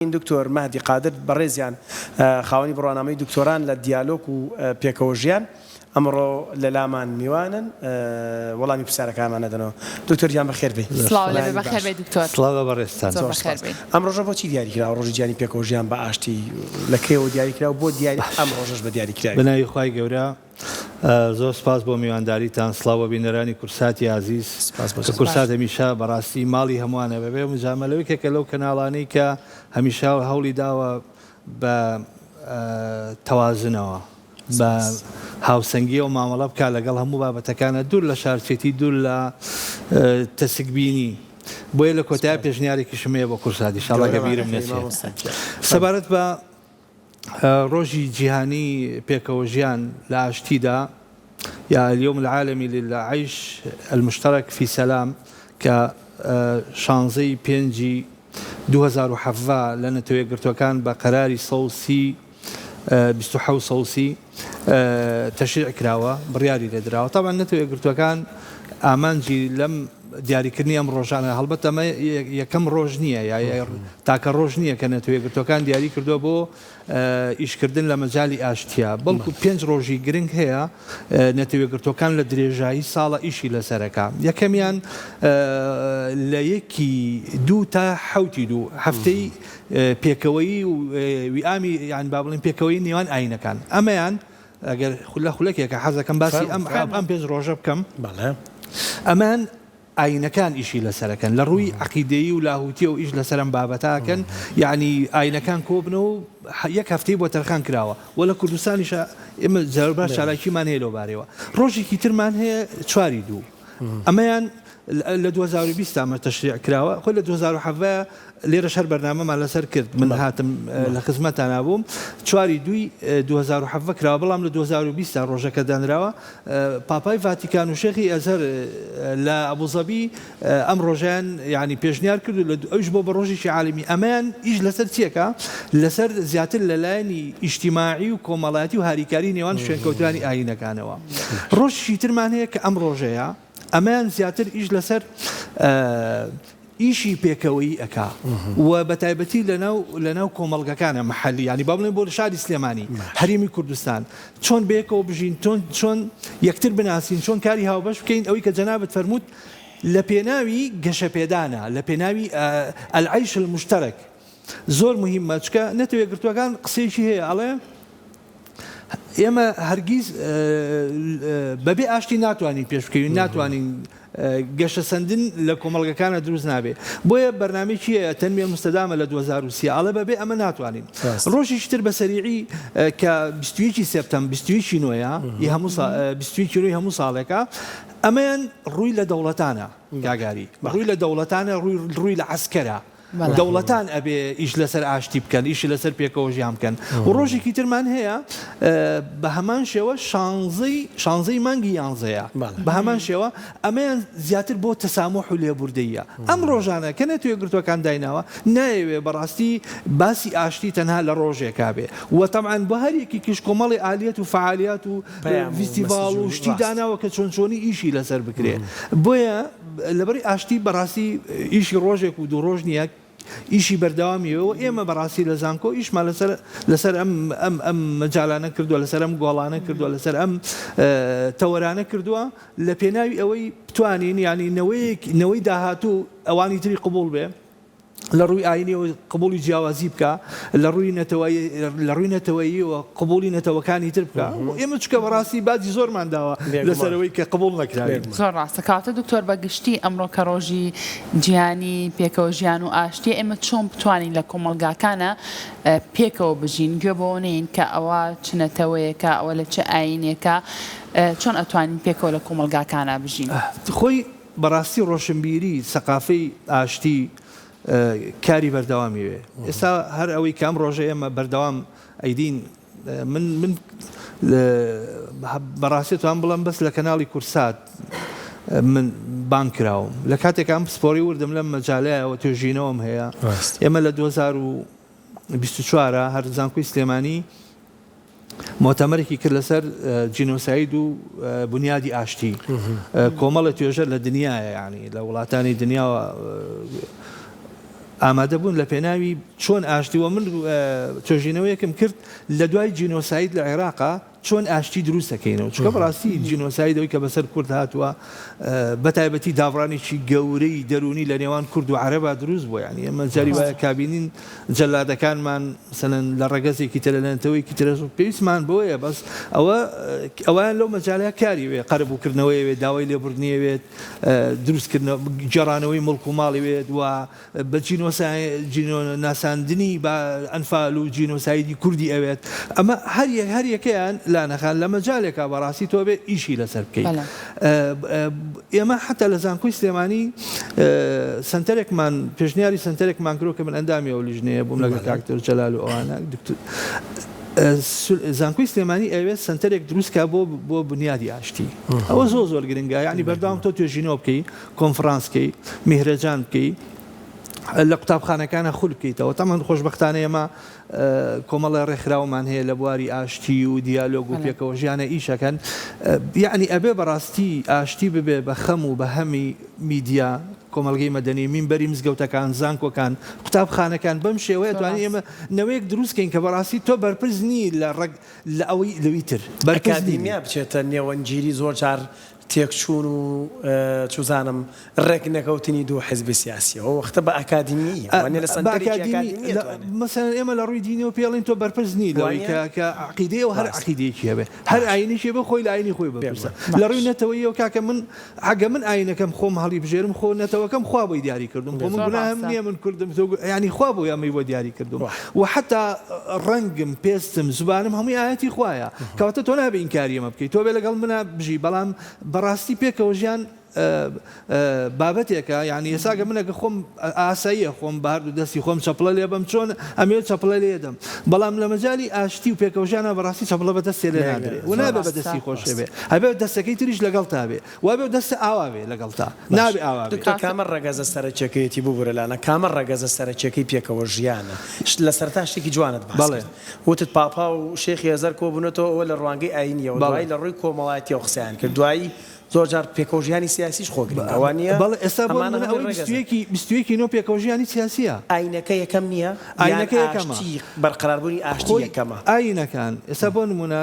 دکتۆر مەهدی قادر بەڕێزیان خاوەنی بڕوانامەی دکتۆران لە دیالۆگ و پێکەوەژیان ئەمڕۆ لەلامان میوانن وەڵامی پرسیارەکانمان ئەدەنەوە. دکتۆر گیان بەخێر بێی. سڵاو لێبێ بەخێر بێی دکتۆر. سڵاو لە بەڕێزتان. زۆر بەخێر بێی. ئەم ڕۆژە بۆچی دیاری کراوە ڕۆژی جیهانی پێکەوەژیان بە ئاشتی لە کەیەوە دیاری کراوە بۆ دیاری ئەم ڕۆژەش بە دیاری کراوی؟ بە ناوی خوای گەورە زۆر سپاس بۆ میوانداریتان، سڵاو بۆ بینەرانی کوردساتی ئازیز، کە کوردسات هەمیشە بەڕاستی ماڵی هەمووانە بەبێ مجامەلە یەکێکە لەو کەناڵانەی کە هەمیشە هەوڵی داوە بە تەوازنەوە بە هاوسەنگیەوە مامەڵە بکات لەگەڵ هەموو بابەتەکانە دوور لە شارچێتی دوور لە تەسکبینی بۆیە لە کۆتایی پێشنیارێکیشم هەیە بۆ کوردسات ئیشاڵڵا گەر بیرم نەچێت سەبارەت بە ڕۆژی جیهانی پێکەوەژیان لە ئاشتیدا یا اليوم العالمی للعیش المشترک فی سلام کە شانزەی پێنجی 2017 لە نەتەوەیەکگرتووەکان بە قەراری 130 27 130 تەشریع کراوە، بڕیاری لێدراوە. تەبعەن نەتەوە یەکگرتووەکان ئامانجی لەم دیاریکردنی ئەم ڕۆژانە، هەڵبەت ئەمە یەکەم ڕۆژ نییە یا تاکە ڕۆژ نییە کە نەتەوە یەکگرتووەکان دیاری کردووە بۆ ئیشکردن لە مەجالی ئاشتییە، بەڵکو پێنج ڕۆژی گرنگ هەیە نەتەوە یەکگرتووەکان لە درێژایی ساڵە ئیشی لەسەرەکا. یەکەمیان لە یەکی دوو تا حەوتی دوو، هەفتەی پێکەوەیی و ویئامی یان با بڵێین پێکەوەیی نێوان ئایینەکان. ئەمەیان ئەگەر لە خولەکێکا حەزەکەم باسی ئەم ئەم پێنج ڕۆژە بکەم. ئەمەیان ئایینەکان ئیشی لەسەرەکەن لە ڕووی عەقیدەیی و لاهوتیەوە ئیش لەسەر ئەم بابەتە ئەکەن یانی ئایینەکان کۆبنەوە و یەک هەفتەی بۆ تەرخان کراوە و لە کوردستانیشا ئێمە جاروبار چالاکیمان هەیە لەو بارەیەوە. ڕۆژێکی ترمان هەیە چواری دوو ئەمەیان لە 2020 ئەمە تەشریع کراوە خۆی لە 2017 لێرەش هەر بەرنامەمان لەسەر کرد من هاتم لە خزمەتانا بووم چواری دووی 2017 کراوە بەڵام لە 2020 تا ڕۆژەکە دانراوە پاپای ڤاتیکان و شێخی ئەزهەر لە ئەبوزەبی ئەم ڕۆژیان یعنی پێشنیار کرد و لە ئەوش بۆ بە ڕۆژێکی عالمی ئەمەیان ئیش لەسەر چیەکە لەسەر زیاتر لەلایەنی ئیجتیماعی و کۆمەڵایەتی و هاریکاری نێوان شوێنکەوتوانی ئایینەکانەوە ڕۆژیکی ترمان هەیە کە ئەم ڕۆژەیە ئەمەیان زیاتر ئیش لەسەر ئیشی پێکەوەیی ئەکا و بە تایبەتی لەناو لەناو کۆمەڵگەکانە محەلی یانی با بڵێین بۆ شاری سلێمانی هەرێمی کوردستان چۆن بەیەکەوە بژین چۆن چۆن یەکتر بناسین چۆن کاری هاوبەش بکەین ئەوەی کە جەنابت فەرمووت لە پێناوی گەشەپێدانە لە پێناوی العیش المشترک زۆر مهمە چکە نەتەوە یەکگرتووەکان قسەیەکی هەیە ئەڵێ ئێمە هەرگیز بەبێ ئاشتی ناتوانین پێش بکەوین ناتوانین گەشەسەندن لە کۆمەڵگەکانە دروست نابێ بۆیە بەرنامەیەکی هەیە تنمیە مستدامە لە 2030 ئەڵێ بەبێ ئەمە ناتوانین ڕۆژیش تر بە سەریعی کە 21 سێپتەم 21 نۆیە ی هەموو 21 نۆی هەموو ساڵێکە ئەمەیان ڕووی لە دەوڵەتانە گاگاری ڕووی لە دەوڵەتانە ڕووی لە عەسکەرە دەوڵەتان ئەبێ ئیش لەسەر ئاشتی بکەن، ئیش لەسەر پێکەوە ژیان بکەن و ڕۆژێکی ترمان هەیە بە هەمان شێوە شانزەی شانزەی مانگی یانزەیە بە هەمان شێوە ئەمەیان زیاتر بۆ تەساموح و لێبوردەییە ئەم ڕۆژانە کە نەتەوە یەکگرتووەکان دایناوە نایەوێ بەڕاستی باسی ئاشتی تەنها لە ڕۆژێکا بێ و تەبعەن بۆ هەر یەکێکیش کۆمەڵی ئالیەت و فەعالیات و ڤیستیڤاڵ و شتی داناوە کە چۆن چۆنی ئیشی لەسەر بکرێ بۆیە لەبەری ئاشتی بەڕاستی ئیشی ڕۆژێک و دوو ڕۆژ نییە ئیشی بەردەوامیەوە و ئێمە بەڕاستی لە زانکۆ ئیشمان لەسەر لەسەر ئەم ئەم ئەم مەجالانە کردووە لەسەر ئەم گۆڵانە کردووە لەسەر ئەم تەوەرانە کردووە لە پێناوی ئەوەی بتوانین یانی نەوەیەک نەوەی داهاتوو ئەوانی تری قبوڵ بێ لە ڕووی ئاینیەوە قبوڵی جیاوازی بکا، لە ڕووی نەتەوەیی لە ڕووی نەتەوەییەوە قبوڵی نەتەوەکانی تر بکا. ئێمە چونکە بەڕاستی باجی زۆرمان داوە لەسەر ئەوەی کە قبوڵ نەکراوین. زۆر ڕاستە. کەواتە دکتۆر بە گشتی ئەمڕۆ کە ڕۆژی جیهانی پێکەوە ژیان و ئاشتیە ئێمە چۆن بتوانین لە کۆمەڵگاکانا پێکەوە بژین گوێ بەوە نەین کە ئەوە چ نەتەوەیەکە ئەوە لە چ ئاینێکە چۆن ئەتوانین پێکەوە لە کۆمەڵگاکانا بژین؟ خۆی بەڕاستی ڕۆشنبیری سەقافەی ئاشتی کاری بەردەوامی وێ. ئێستا هەر ئەوەی کە ئەم ڕۆژە ئێمە بەردەوام ئەیدین من من بەڕاستی توان بڵێم بەس لە کەناڵی کورسات من بانگ کراوم لە کاتێک ئەم پسپۆری وردم لەم مەجالایەوە توێژینەوەم هەیە ئێمە لە 2024 هەر زانکۆی سلێمانی موتەمەرێکی کرد لەسەر جینۆساید و بونیادی ئاشتی. کۆمەڵێ توێژەر لە دنیایە یانی لە وڵاتانی دنیاوە. ئامادە بوون لە پێناوی چۆن ئاشتی وە من توێژینەوەیەکم کرد لە دوای جینۆساید لە عێراقا چۆن ئاشتی دروست دەکەینەوە چونکە بەڕاستی جینۆساید ئەوەی کە بەسەر کورد هاتووە بە تایبەتی دابڕانێکی گەورەی دەروونی لە نێوان کورد و عەرەبا دروست بووە یانی ئێمە جاری وایە کابینین جەلادەکانمان مەسەلەن لە ڕەگەزێکی ترە لە نەتەوەیەکی ترە پێویستمان بەوەیە بەس ئەوە ئەوان لەو مەجالە کاری وێ قەرەبووکردنەوەی وێ داوای لێبوردنی وێت دروستکردنەوە گێڕانەوەی موڵک و ماڵی وێت و بە جینۆناساندنی بە ئەنفال و جینۆسایدی کوردی ئەوێت ئەمە هەر یەک هەر یەکەیان لانەخان لە مەجالێکا بەڕاستی تۆ بێ ئیشی لەسەر بکەیت ئێمە حتا لە زانکۆی سلێمانی سنتەرێکمان پێشنیاری سنتەرێکمان کرۆ کە من ئەندامی ئەو لیژنەیە بووم لەگەڵ کاک دکتۆر جەلال و ئەوانە دکتۆر زانکۆی سلێمانی ئەوێت سنتەرێک دروست کا بۆ بۆ بنیادی ئاشتی ئەوە زۆر زۆر گرنگە یعنی بەردەوام تۆ توێژینەوە بکەی کۆنفرانس بکەی میهرەجان بکەی لە قوتابخانەکانە خول بکەیتەوە تەمان خۆشببختانە ئێمە کۆمەڵە ڕێکخراومان هەیە لە بواری ئاشتی و دیالۆگ و پێکەوە ژیانە ئیشەکەن یعنی ئەبێ بەڕاستی ئاشتی ببێ بە خەم و بە هەمی میدیا کۆمەڵگەی مەدەنی مینبەری مزگەوتەکان زانکۆکان قوتابخانەکان بەم شێوەیە توانین ئێمە نەوەیەک دروست کەین کە بەڕاستی تۆ بەرپرس نی لە ڕەگ لە ئەوەی لەوی تر بەرپرس نی. ئەکادیمیا بچێتە نێوەندگیری زۆر جار تێکچوون و چوزانم ڕێک نەکەوتنی دوو حزبی سیاسیەوە ئەو وەختە بە ئەکادیمییە وانیە لە بە سەنتەرێکی ئەکادیمی ئەکادیمیە لە توانێ مەسەلەن ئێمە لە ڕووی دینیەوە پێی ئەڵێین تۆ بەرپرس نی لەوەی وانیە؟ کە کە عەقیدەیە و هەر ڕاستە عەقیدەیەکی هەبێ هەر باشە ئایینێکی هەبێ خۆی لە ئایینی خۆی بەرپرسە بێگومان لە ڕووی باش نەتەوەییەوە کاکە من ئەگە من ئاینەکەم خۆم هەڵیبژێرم خۆ نەتەوەکەم خوا بۆی دیاری کردوم خۆ من زۆر گوناهم ڕاستە. نیە من کوردم تۆ یانی خوا بۆی ئەمەی بۆ دیاری کردوم و حەتا ڕەنگم پێستم زبانم هەمووی ئایەتی خوایە کەواتە تۆ نابێ ئینکاری ئەمە بکەی تۆ بێ لەگەڵ منا بژی بەڵام بەڕاستی پێکەوە ژیان بابەتێکە یانی ئێستا گە من ئەگە خۆم ئاساییە خۆم بە هەردوو دەستی خۆم چەپڵە لێ بەم چۆن ئەمەوێ چەپڵە لێ دەم بەڵام لە مەجالی ئاشتی و پێکەوەژیانا بەڕاستی چەپڵە بە دەستێ لێ نادرێ و نابێ بە دەستی خۆشێ بێ ئەبێ دەستەکەی تریش لەگەڵتا بێ وابێ و دەستە ئاوا بێ لەگەڵتا نابێ ئاوا بێ. دکتۆر کامە ڕەگەزە سەرەکیەکەیەتی ببورە لانە کامە ڕەگەزە سەرەکیەکەی پێکەوە ژیانە لە سەرەتا شتێکی جوانت باس کرد وتت پاپا و شێخی ئەزهەر کۆبونەتەوە ئەوە لە ڕوانگەی ئاینیەوە دوایی لە ڕووی کۆمەڵایەتیەوە قسەیان کرد دوایی زۆر جار پێکەوە ژیانی سیاسیش خۆ گرنگە وا نییە؟ بەڵێ ئێستا بۆ ئەمانە نمونە هەمووی ئەوەی ڕەگەزن. 21 21 ی نۆ پێکەوە ژیانی سیاسییە. ئاینەکە یەکەم نییە؟ یان ئاینەکە یەکەمە. ئاشتی بەرقەراربوونی ئاشتی خۆی یەکەمە؟ ئاینەکان ئێستا بۆ نمونە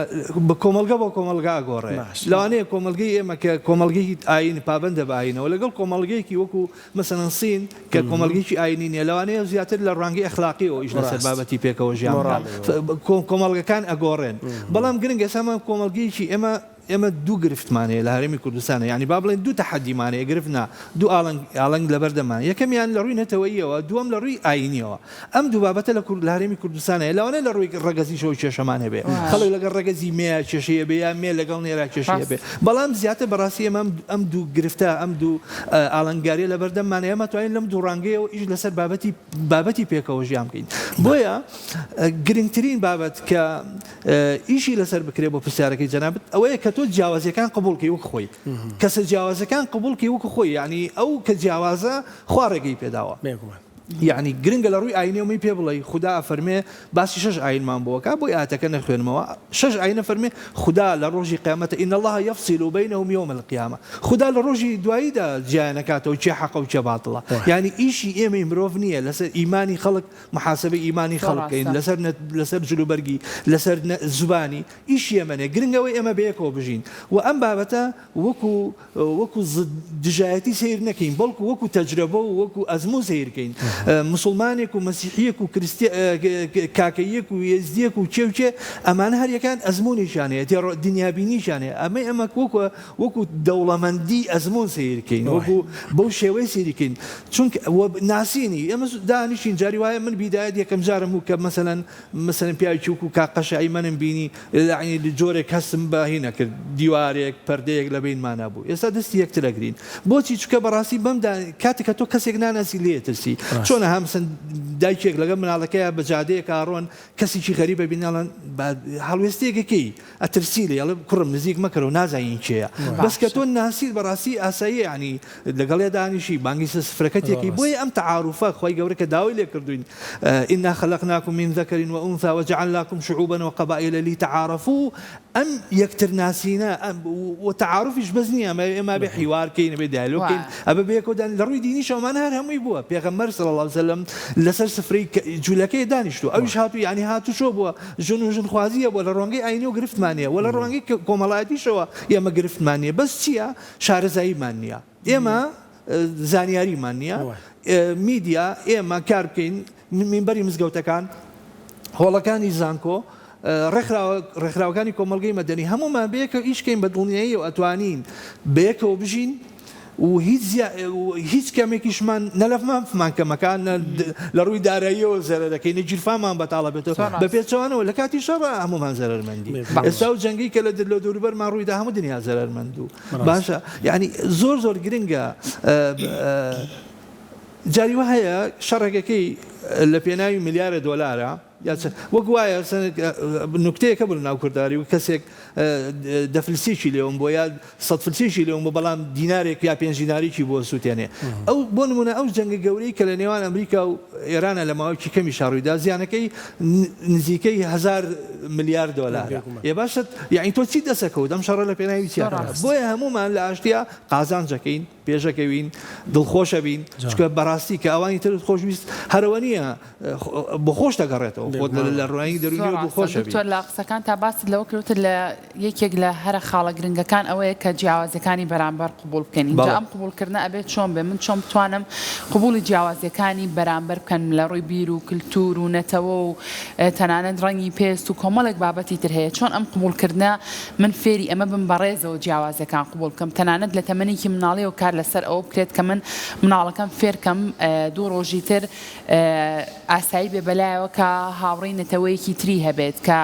بە کۆمەڵگە بۆ کۆمەڵگا ئەگۆڕێ باش. لەوانەیە کۆمەڵگەی ئێمە کە کۆمەڵگەیەکی ئاین پابەندە بە ئاینەوە لەگەڵ کۆمەڵگەیەکی وەکو مەسەلەن سین کە کۆمەڵگەیەکی ئاینی نییە لەوانەیە زیاتر لە ڕوانگەی ئەخلاقیەوە ئیش لەسەر ڕاست. بابەتی پێکەوە ژیان بکا مۆڕاڵیەوە. کۆمەڵگەکان ئەگۆڕێن بەڵام گرنگە ئێستا ئەمە کۆمەڵگەیەکی ئێمە ئێمە دوو گرفتمان هەیە لە هەرێمی کوردستانە، یانی با بڵێین دوو تەحەدیمان هەیە، گرفت نا، دوو ئاڵنگ ئاڵنگ لەبەردەممان، یەکەمیان لە ڕووی نەتەوەییەوە، دووەم لە ڕووی ئایینییەوە. ئەم دوو بابەتە لە کورد لە هەرێمی کوردستان هەیە، لەوانەیە لە ڕووی ڕەگەزیشەوە کێشەمان هەبێ، خەڵک لەگەڵ ڕەگەزی مێیا کێشەی هەبێ یا مێ لەگەڵ نێرا کێشەی هەبێ، بەڵام زیاتر بەڕاستی ئێمە ئەم ئەم دوو گرفتە، ئەم دوو ئاڵنگارییە لەبەردەممان هەیە، ئێمە توانین لەم دوو ڕانگەیەوە ئیش لەسەر بابەتی بابەتی پێکەوە ژیان بکەین. بۆیە گرنگترین بابەت کە ئیشی لەسەر بکرێ بۆ پرسیارەکەی جەنابت ئەوەیە کە تۆ جیاوازیەکان قبوڵ کەی وەک خۆی کەسە جیاوازەکان قبوڵ کەی وەکو خۆی یعنی ئەو کە جیاوازە خوا ڕێگەی پێداوە بێگومان. یعنی گرنگە لە ڕووی ئاینیەوە من پێ بڵێی خودا ئەفەرمێ باسی شەش ئاینمان بۆ ئەکا بۆی ئایەتەکە نەخوێنمەوە شەش ئاینە فەرمێ خودا لە ڕۆژی قیامەتە ان اللە یفصل بینهم یوم القیامە خودا لە ڕۆژی دواییدا جیایان ئەکاتەوە کێ حەقە و کێ باتڵە یعنی ئیشی ئێمەی مرۆڤ نییە لەسەر ئیمانی خەڵک محاسەبەی ئیمانی زۆر خەڵک بکەین ڕاستە. لەسەر نە لەسەر جلوبەرگی لەسەر نە زوبانی ئیشی ئێمە نیە گرنگ ئەوەی ئێمە بەیەکەوە بژین و ئەم بابەتە وەکو وەکو زد دژایەتی سەیر نەکەین بەڵکو وەکو تەجرەبە و وەکو ئەزموون سەیر کەین موسڵمانێک و مەسیحیەک و کریستی کاکەییەک و ئێزدیەک و کێ و کێ ئەمانە هەریەکەیان ئەزموونێکیان هەیە تێڕ دنیابینیشیان هەیە ئەمەی ئەمە وەکو وەکو دەوڵەمەندی ئەزموون سەیر کەین وەکو بەو شێوەیە سەیری کەین چونکە وە ناسینی ئێمە دانیشین جاری وایە من بیدایەت یەکەم جارم بوو کە مەسەلەن مەسەلەن پیاوێکی وەکو کاک قەشە ئەیمەنم بینی یەعنی جۆرێک هەستم بە هی نەکرد دیوارێک پەردەیەک لە بەینمانا بوو ئێستا دەستی یەکتر ئەگرین بۆچی چونکە بەڕاستی بەم دا کاتێک کە تۆ کەسێک ناناسی لێ ئەترسی چۆنە ها مەسەلەن دایکێک لەگەڵ مناڵەکەیا بە جادەیەکا ئەڕۆن کەسێکی غەریب ئەبینن ئەڵێن با هەڵوێستەیەک ئەکەی ئەترسی لێی ئەڵێ کوڕم نزیک مەکەرەوە نازانین کێیە بەس کە تۆ ناسیت بەڕاستی ئاساییە یانی لەگەڵیا دانیشی بانگی سەر سفرەکەت یەکەی بۆیە ئەم تەعاروفە خوای گەورە کە داوای لێ کردوین انا خلقناکم من ذکر وانثی وجعلناکم شعوبا وقبائل لتعارفوا ئەم یەکتر ناسینە و تەعاروفیش بەس نییە ئەمە ئێمە بێ حیوار کەین بێ دیالۆگ کەین ئەبێ بەیەکەوە دان لە ڕووی دینیشەوە ئەمانە هەر هەمووی بووە پێغەمبەر صلی اللە. اللە علیە وسلم لەسەر سفرەی جولەکەیە دانیشتووە ئەویش هاتوو یانی هاتوچۆ بووە ژن و ژنخوازییە بووە لە ڕوانگەی ئاینیەوە گرفتمان نییە وە لە ڕوانگەی کۆمەڵایەتیشەوە ئێمە گرفتمان نییە بەس چییە شارەزاییمان نییە ئێمە زانیاریمان نییە میدیا ئێمە کار بکەین مینبەری مزگەوتەکان، هۆڵەکانی زانکۆ، ڕێکخراوە ڕێکخراوەکانی کۆمەڵگەی مەدەنی هەموومان بەیەکەوە ئیش کەین بە دڵنیاییەوە ئەتوانین بەیەکەوە بژین و هیچ هیچ کەمێکیشمان نە لە مافمان کەمەکا نە لە ڕووی داراییەوە زەرەرەکەی نە گیرفانمان بەتاڵە بێتەوە بە پێچەوانەوە لە کاتی شەڕا هەموومان زەرەرمەندین ئێستا ئەو جەنگەی کە لە لە دەوروبەرمان ڕوویدا هەموو دنیا زەرەرمەند بوو باشە یانی زۆر زۆر گرنگە جاری وا هەیە شەڕێکەکەی لە پێناوی ملیارە دۆلارە یا چ وەک وایە نوکتەیەک هەبوو لە ناو کوردەواری وەک کەسێک دە فلسێکی لێوم بۆ یا سەد فلسێکی لێوم بۆ بەڵام دینارێک یا پێنج دینارێکی بۆ سووتێنێ ئەو بۆ نمونە ئەو جەنگە گەورەی کە لە نێوان ئەمریکا و ئێرانە لە ماوەیەکی کەمی شاڕوویدا زیانەکەی نزیکەی هزار ملیار دۆلارە ئێ باشە یعنی تۆ چی دەسەکەوت ئەم شەڕە لە پێناوی چیا بۆیە هەموومان لە ئاشتیا قازانجەکەین پێشەکەوین دڵخۆشەبین چونکە بەڕاستی کە ئەوانی ترت خۆشویست هەرەوە نییە بۆ خۆش دەگەڕێتەوە خۆت لە ڕوانگەی دەروونیەوە دڵخۆشەبی. دکتۆر لە قسەکانتا باست لەوە کرد وتت لە یەکێک لە هەرە خاڵە گرنگەکان ئەوەیە کە جیاوازیەکانی بەرامبەر قبوڵ بکەین ئینجا ئەم قبوڵکردنە ئەبێت چۆن بێ من چۆن بتوانم قبوڵی جیاوازیەکانی بەرامبەر بکەن لە ڕووی بیر و کلتور و نەتەوە و تەنانەت ڕەنگی پێست و کۆمەڵێک بابەتی تر هەیە چۆن ئەم قبوڵکردنە من فێری ئەمە بم بە ڕێزەوە جیاوازیەکان قبوڵ بکەم تەنانەت لە تەمەنێکی مناڵیەوە کار لەسەر ئەوە بکرێت کە من مناڵەکەم فێرکەم دوو ڕۆژی تر ئاسایی بێ بەلایەوە کە هاوڕێی نەتەوەیەکی تری هەبێت کە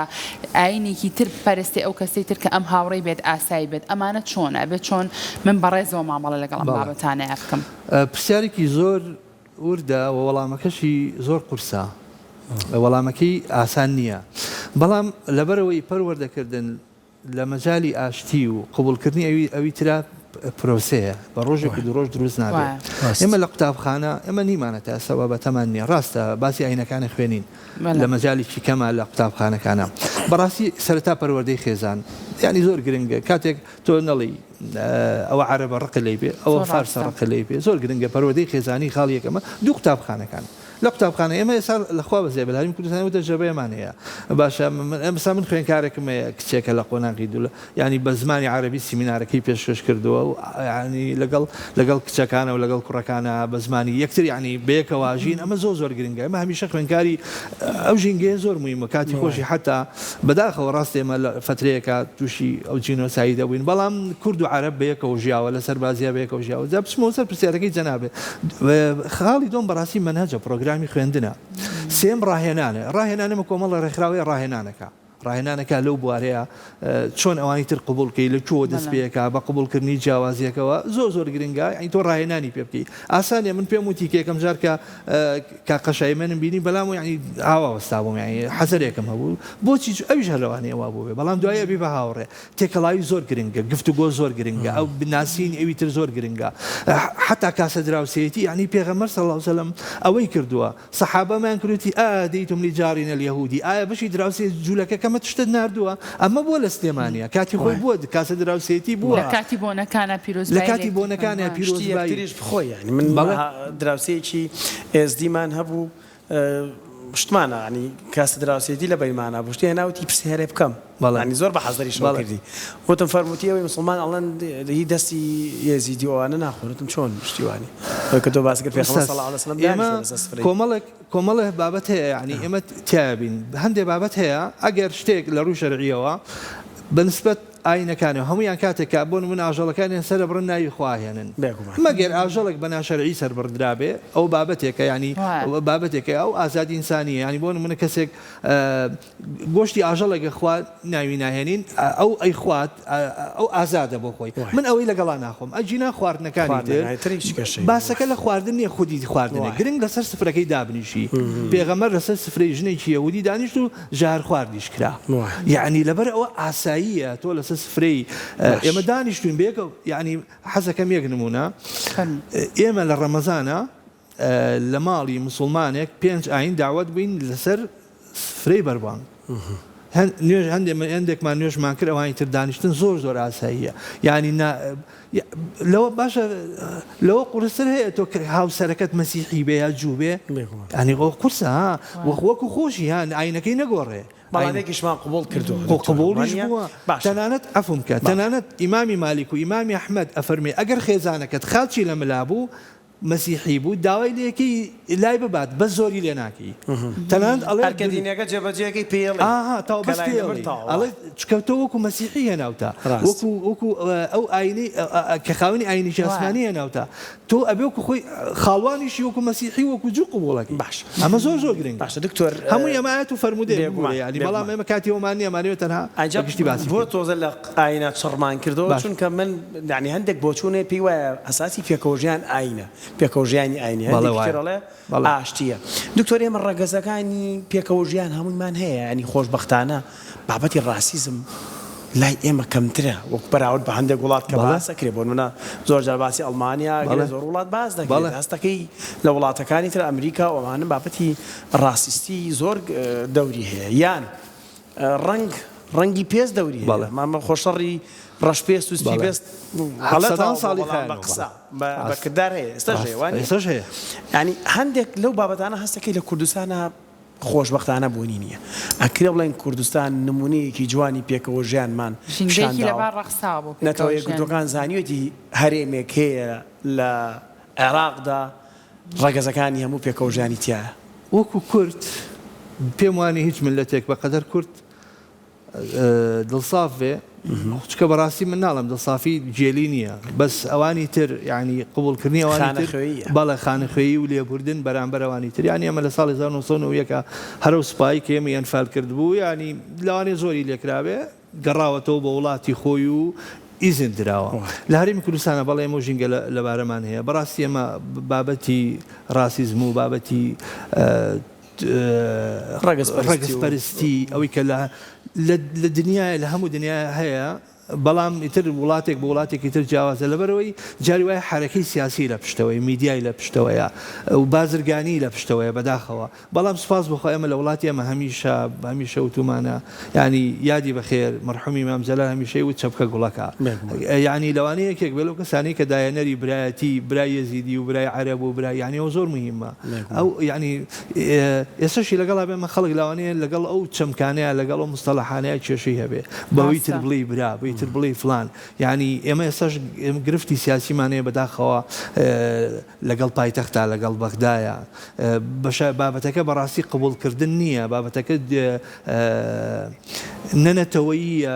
ئاینێکی تر بپەرستێ ئەو کەسەی تر کە ئەم هاوڕێی بێت ئاسایی بێت ئەمانە چۆنە ئەبێت چۆن من بە ڕێزەوە مامەڵە لەگەڵ ئەم بابەتانەیا بکەم؟ پرسیارێکی زۆر وردە و وەڵامەکەشی زۆر قورسە، وەڵامەکەی ئاسان نییە، بەڵام لەبەرئەوەی پەروەردەکردن لە مەجالی ئاشتی و قبوڵکردنی ئەوی ئەوی ترا پرۆسەیە، بە ڕۆژێک و دوو ڕۆژ دروست نابێت. ئێمە لە قوتابخانە ئێمە نیمانە تا ئێستا بابەتەمان نییە، ڕاستە باسی ئاینەکان ئەخوێنین لە مەجالێکی کەمە لە قوتابخانەکانا. بەڕاستی سەرەتا پەروەردەی خێزان یانی زۆر گرنگە کاتێک تۆ نەڵێی ئەوە عەرەبە ڕقت لێی بێ ئەوە فارسە ڕقت لێی بێ زۆر گرنگە پەروەردەی خێزانی خاڵی یەکەمە دوو قوتابخانەکان لە قوتابخانە ئێمە ئێستا لە خوا بەزێ بە هەرێمی کوردستان ئەو تەجرەبەیەمان هەیە باشە من ئێستا من خوێندکارێکم هەیە کچێکە لە قۆناغی دوو یانی بە زمانی عەرەبی سیمینارەکەی پێشکەش کردووە و یانی لەگەڵ لەگەڵ کچەکانە و لەگەڵ کوڕەکانە بە زمانی یەکتر یانی بەیەکەوە ژین ئەمە زۆر زۆر گرنگە ئێمە هەمیشە خوێندکاری ئەو ژینگەیە زۆر مویمە کاتی خۆشی حەتا بەداخەوە ڕاستە ئێمە لە فەترەیەکا تووشی ئەو جینۆسایدە بووین بەڵام کورد و عەرەب بەیەکەوە ژیاوە لە سەربازیا بەیەکەوە ژیاوە جا بچمەوە سەر پرسیارەکەی جەنابت خاڵی دووەم بەڕاستی مەنهەجە پڕۆگرامی خوێندنە سێیەم ڕاهێنانە ڕاهێنان ئێمە کۆمەڵە ڕێکخراوەیە ڕاهێنانەکە ڕاهێنانەکە لەو بوارەیە چۆن ئەوانی تر قبوڵ کەی لە کوێوە دەست پێکا بە قبوڵکردنی جیاوازیەکەوە زۆر زۆر گرنگە یانی تۆ ڕاهێنانی پێ بکەی ئاسان نیە من پێم وتی کە یەکەم جار کە کاک قەشای منم بینی بەلام یانی ئاوا وەستابووم یانی حەزەرێکم هەبوو بۆچی ئەویش هەر لەوانەیە وا بووبێ بەڵام دوای ئەبی بە هاوڕێ تێکەڵاوی زۆر گرنگە گفتوگۆ زۆر گرنگە ئەو ناسینی ئەوی تر زۆر گرنگە حتا کاسە دراوسێتی یانی پێغەمبەر صلی اللە علیه وسلم ئەوەی کردووە سەحابەمان کروتی ئاهدیتم لجارنا الیهودی ئایا بەشی دراوسێ جولەکەکەمت شتت ناردووە؟ ئەمە بووە لە سلێمانیە کاتی خۆی بووە کاسە دراوسێتی بووە لە کاتی بۆنەکانا لە پیرۆزبایی کاتی لێکتر بکەن بۆنەکانا وایە. شتی پیرۆزبایی یەکتریش بخۆی یانی من بەڵێ. دراوسێیەکی ئێزدیمان هەبوو شتمانە یانی کاسە دراوسێتی لە بەینمانا بوو شتی هێنا وتی پرسیارێ بکەم بەڵێ یانی زۆر بە حەزەریشەوە بەڵێ. کردی وتم فەرمووتی ئێوەی موسڵمان ئەڵێن هی دەستی یەزیدی و ئەوانە ناخۆن وتم چۆن شتی وانی ئەوەی کە تۆ باست کرد پێغەمبەر ئوستاز صلی اللە علیە وسلم ئێمە دانیشتووە لەسەر سفرەی کۆمەڵێک کۆمەڵێ بابەت هەیە یانی ئێمە تیایا بین هەندێ بابەت هەیە ئەگەر شتێک لە ڕووی شەرعیەوە بە نسبەت ئاینەکانەوە هەموویان کاتێک کە بۆ نموونە ئاژەڵەکانیان سەرەبڕن ناوی خوا ئەهێنن بێگومان. مەگەر ئاژەڵێک بە ناشەرعی سەربڕدرابێ ئەوە بابەتێکە یانی وایە. بابەتێکە ئەو ئازادی ئینسانیە یانی بۆ نموونە کەسێک گۆشتی ئاژەڵێک ئەخوات ناوی ناهێنین ئەو ئەیخوات ئەو ئازادە بۆ خۆی من ئەوەی لەگەڵا ناخۆم ئەگینا خواردنەکانی تر باسەکە لە خواردن نیە خودی خواردنە گرنگ لەسەر سفرەکەی دابنیشی پێغەمبەر لەسەر سفرەی ژنێکی یەهودی دانیشت و ژەهر خواردیش کرا یەعنی لەبەر ئەوە ئاساییە تۆ لەسەر سفرەی ئێمە دانیشتوین بەیەکەوە یەعنی حەزەکەم یەک نمونە ئێمە لە ڕەمەزانە لە ماڵی موسوڵمانێک پێنج ئاین داوەت بووین لەسەر سفرەی بەربانگ. نوێژ هەندێ هەندێکمان نوێژمان کرد ئەوانی تر دانیشتن زۆر زۆر ئاساییە یعنی نا لەوە باشە لەوە قورستر هەیە تۆ هاوسەرەکەت مەسیحی بێ یا جوو بێ ینی ئەو قورسە ها وەکو خۆشی هان ئاینەکەی نەگۆڕێ بەڵام یەکیشمان قبوڵ کردووە خۆ قبوڵیش بووە تەنانەت عەفوم کە تەنانەت ئیمامی مالیک و ئیمامی ئەحمەد ئەفەرمێ ئەگەر خێزانەکەت خاچی لە ملا بوو مەسیحی بوو داوای لێکەی لای ببات بەس زۆری لێ ناکەی تەنانەت ئەڵێ ئەرکە دینیەکە جێبەجێکەی پێی ئەڵێی ئاها تەواو کە بەس لای پێی نەبرد ئەڵێی تەواو ئەڵێ چونکە تۆ وەکو مەسیحی هێناوتە ڕاست وەکو وەکو ئەو ئاینەی کە خاوەنی ئاینێکی وایە. ئاسمانی هێناوتە تۆ ئەبێ وەکو خۆی خاڵوانیشی وەکو مەسیحی وەکو جوو قبوڵەکەی باشە ئەمە زۆر زۆر گرنگە باشە دکتۆر هەمووی ئەمە ئایەت و فەرموودەیە بێگومان ببورە یانی بەڵام بێگومان ئێمە کاتی ئەوەمان نییە ئەمانەوێ تەنها بە ئەجا گشتی باسی بۆ بکەین تۆزە لە ئاینە چڕمان کردەوە باشە. چونکە من یانی هەندێک بۆچوون هەیە پێی وایە ئەساسی پێکەوەژیان ئاینە پێکەوەژیانی ئاینی بەڵێ هەندێکی تر وایە ئەڵێ بەڵێ. ئاشتییە دکتۆر ئێمە ڕەگەزەکانی پێکەوەژیان هەموویمان هەیە یانی خۆشبەختانە بابەتی ڕاسیزم لای ئێمە کەمترە وەک بەراورد بە هەندێک وڵات کە بەڵێ. باس ئەکرێ بۆ نمونە زۆر جار باسی ئەڵمانیا ئەکرێ بەڵێ. زۆر وڵات باس دەکرێت بەڵێ. هەستەکەی لە وڵاتەکانی تر ئەمریکا و ئەمانە بابەتی ڕاسیستی زۆر دەوری هەیە یان ڕەنگ ڕەنگی پێست دەوری هەیە بەڵێ. مامە خۆ شەڕی ڕەش پێست و سپی بەڵێ. پێست غەڵەتە سەدان ساڵی بەڵام بە خایەنەوە قسە بەڵێ. بە ڕاست. کردار هەیە ئێستاش ڕاست. هەیە وانیە؟ ئێستاش هەیە. یانی هەندێک لەو بابەتانە هەستەکەی لە کوردستانا خۆشبەختانە بوونی نییە. ئەکرێ بڵێین کوردستان نموونەیەکی جوانی پێکەوە ژیانمان پیشان ژینگەیەکی داوە. لەبار ڕەخساوە بۆ نەتەوە پێکەوە ژیان. یەکگرتووەکان زانیویەتی هەرێمێک هەیە لە عێراقدا ڕەگەزەکانی هەموو پێکەوە ژیانی تیایە. وەکو کورد پێم وانیە هیچ میللەتێک بەقەدەر کورد دڵساف بێ چکە بەڕاستی من ناڵم دڵسافی گێلی نییە بەس ئەوانی تر ینی قبولکردنی ئەوانی تر بەڵێ خانەخوێی و لێبوردن بەرامبەر ئەوانی تر یانی ئەمە لە ساڵی 1991 هەرو سوپایی کە ئێمە ئەنفال کردبوو ینی لەوانەیە زۆری لێکراوێ گەڕاوەتەوە بۆ وڵاتی خۆی و ئیزن دراوە لە هەرێمی کوردستانە بەڵێ ئێمە ژینگە لەبارەمان هەیە بەڕاستی ئێمە بابەتی ڕاسیزم و بابەتی ڕەگەزپەرستی ئەوەی کە لە دنیایە لە هەموو دنیایا هەیە بەڵام ئیتر وڵاتێک بۆ وڵاتێکی تر جیاوازە لەبەرئەوەی جاری وایە حەرەکەی سیاسی لە پشتەوەی میدیای لە پشتەوەیە و بازرگانی لە پشتەوەیە بەداخەوە بەڵام سوپاس بۆ خوا ئێمە لە وڵاتی ئێمە هەمیشە هەمیشە وتومانە یانی یادی بەخێر مەرحومی مام جەلال هەمیشەی وت چەپکە گوڵەکە یانی لەوانەیە یەکێک بێ لەو کەسانەی کە دایەنەری برایەتی برای یەزیدی و برای عەرەب و برای یانی ئەوە زۆر مهمە ئەو یانی ئێستەشی لەگەڵا بێ مە خەڵک لەوانەیە لەگەڵ ئەو چەمکانەیە لەگەڵ ئەو مستەڵەحانەیە کێشەی هەبێ بەوەی تر بڵێی برا بەوی تر بڵێی فڵان یانی ئێمە ئێستاش گرفتی سیاسیمان هەیە بەداخەوە لەگەڵ پایتەختا لەگەڵ بەغدایە بەشە بابەتەکە بەڕاستی قبوڵکردن نییە بابەتەکە نە نەتەوەییە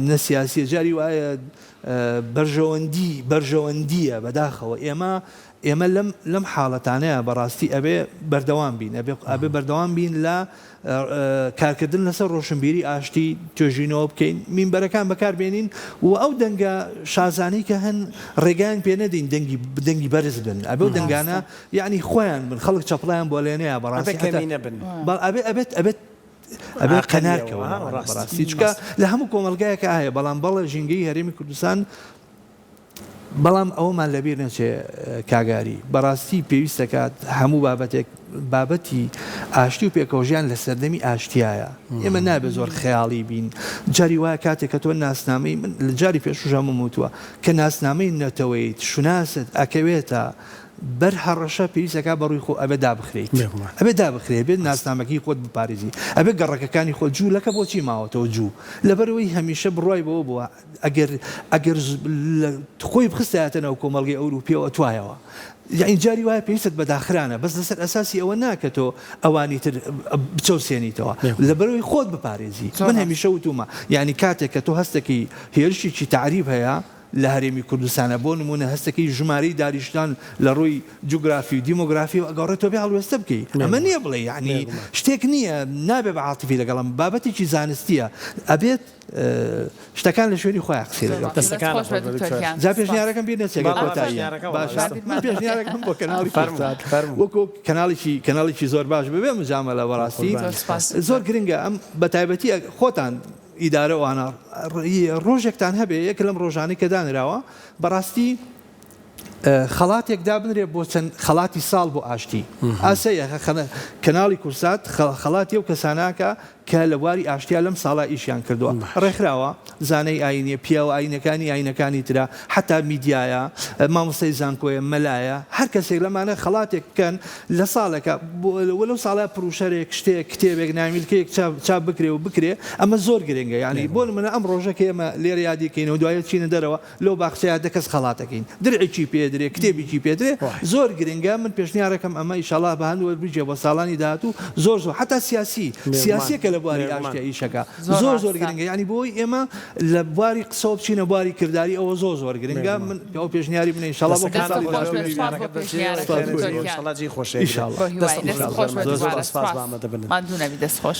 نە سیاسیە جاری وایە بەرژەوەندی بەرژەوەندیە بەداخەوە ئێمە ئێمە لەم لەم حاڵەتانەیا بەڕاستی ئەبێ بەردەوام بین ئەبێ ئەبێ بەردەوام بین لە کارکردن لەسەر ڕۆشنبیری ئاشتی توێژینەوە بکەین مینبەرەکان بەکار بێنین و ئەو دەنگە شازانەی کە هەن ڕێگایان پێ نەدەین دەنگی دەنگی بەرز بن ئەبێ ئەو دەنگانە یەعنی خۆیان بن خەڵک چەپڵەیان بۆ لێنەیە ئەبێ بەڕاستی هەتا کەمینە بن. بەڵ ئەبێ ئەبێت ئەبێت ئەبێ قەنار ئاقلیەوە کەون ها ئەوانە ڕاست بەڕاستی چونکە لە هەموو کۆمەڵگایەکا هەیە بەڵام بەڵێ ژینگەی هەرێمی کوردستان بەڵام ئەوەمان لەبیر نەچێ کاک ئاری، بەڕاستی پێویست دەکات هەموو بابەتێک بابەتی ئاشتی و پێکەوەژیان لە سەردەمی ئاشتیایە. ئێمە نابێ زۆر خەیاڵی بین. جاری وایە کاتێک کە تۆ ناسنامەی من لە جاری پێشووش هەمووم وتووە کە ناسنامەی نەتەوەییت، شوناست ئەکەوێتە بەر هەڕەشە پێویست ئەکا بە ڕووی خۆ ئەبێ دابخرێیت. بێگومان. ئەبێ دابخرێی، ئەبێ ناسنامەکەی خۆت بپارێزی، ئەبێ گەڕەکەکانی خۆت، جوولەکە بۆچی ماوەتەوە جوو؟ لەبەرئەوەی هەمیشە بڕوای بەوە بووە ئەگەر ئەگەر خۆی بخستایەتە ناو کۆمەڵگەی ئەوروپیەوە ئەتوایەوە یەعنی جاری وایە پێویستت بە داخرانە بەس لەسەر ئەساسی ئەوە نا کە تۆ ئەوانی تر بچەوسێنیتەوە لەبەرئەوەی خۆت بپارێزی من هەمیشە وتومە یەعنی کاتێک کە تۆ هەستەکەی هێرشێکی تەعریب هەیە لە هەرێمی کوردستانە بۆ نمونە هەستەکەی ژمارەی دانیشتوان لە ڕووی جوگرافی و دیمۆگرافیەوە ئەگەڕێ تۆ بێ هەڵوێستە بکەی ئەمە نییە بڵێ یەعنی شتێک نییە نابێ بە عاتیفی لەگەڵم بابەتێکی زانستیە ئەبێت شتەکان لە شوێنی خۆیان قسەی لەگەڵ بکەن. دەستەکانت خۆش بێت دکتۆر گیان. جا پێشنیارەکەم بیر نەچێت گەر کۆتاییە باشە من پێشنیارەکەم بۆ کەناڵی کوردسات وەکو کەناڵێکی کەناڵێکی زۆر باش ببێ مجامەلە بەڕاستی زۆر گرنگە ئەم بەتایبەتی خۆتان ئیدارە وانە ڕۆژێکتان هەبێ یەک لەم ڕۆژانەی کە دانراوە بەڕاستی. خەڵاتێک دابنرێ بۆ چەند خەڵاتی ساڵ بۆ ئاشتی ئاساییە کەناڵی کوردسات خەڵاتی ئەو کەساناکە کە لە بواری ئاشتیا لەم ساڵا ئیشیان کردووە ڕێکخراوە زانای ئاینیە پیاوە ئاینەکانی ئاینەکانی ترە حەتا میدیایە مامۆستای زانکۆیە مەلایە هەر کەسێک لەمانە خەڵاتێک بکەن لە ساڵێکا وە لەو ساڵە پڕوشەرێک شتێک کتێبێک نامیلکەیەک چاپ چاپ بکرێ و بکرێ ئەمە زۆر گرنگە یانی بۆ نمونە ئەم ڕۆژە کە ئێمە لێرە یادی کەینەوە دوایە چینە دەرەوە لەو باخچەیە دە کەس خەڵاتەکەین درعێکی پێ درێ کتێبێکی پێ درێ زۆر گرنگە من پێشنیارەکەم ئەمە ئیشەڵا بە هەند وەربگێ بۆ ساڵانی داهاتوو زۆر زۆر حەتا سیاسی سیاسیەکە لە بواری ئاشتیا ئیشەکە زۆر زۆر گرنگە یانی بۆی ئێمە لە بواری قسەوە بچینە بواری کرداری ئەوە زۆر زۆر گرنگە من ئەو پێشنیاری منە ئیشەڵا بۆ ساڵی داهاتوو ئیشەڵا جێی خۆشە دەست خۆش. ماندوو نەبی دەست خۆش.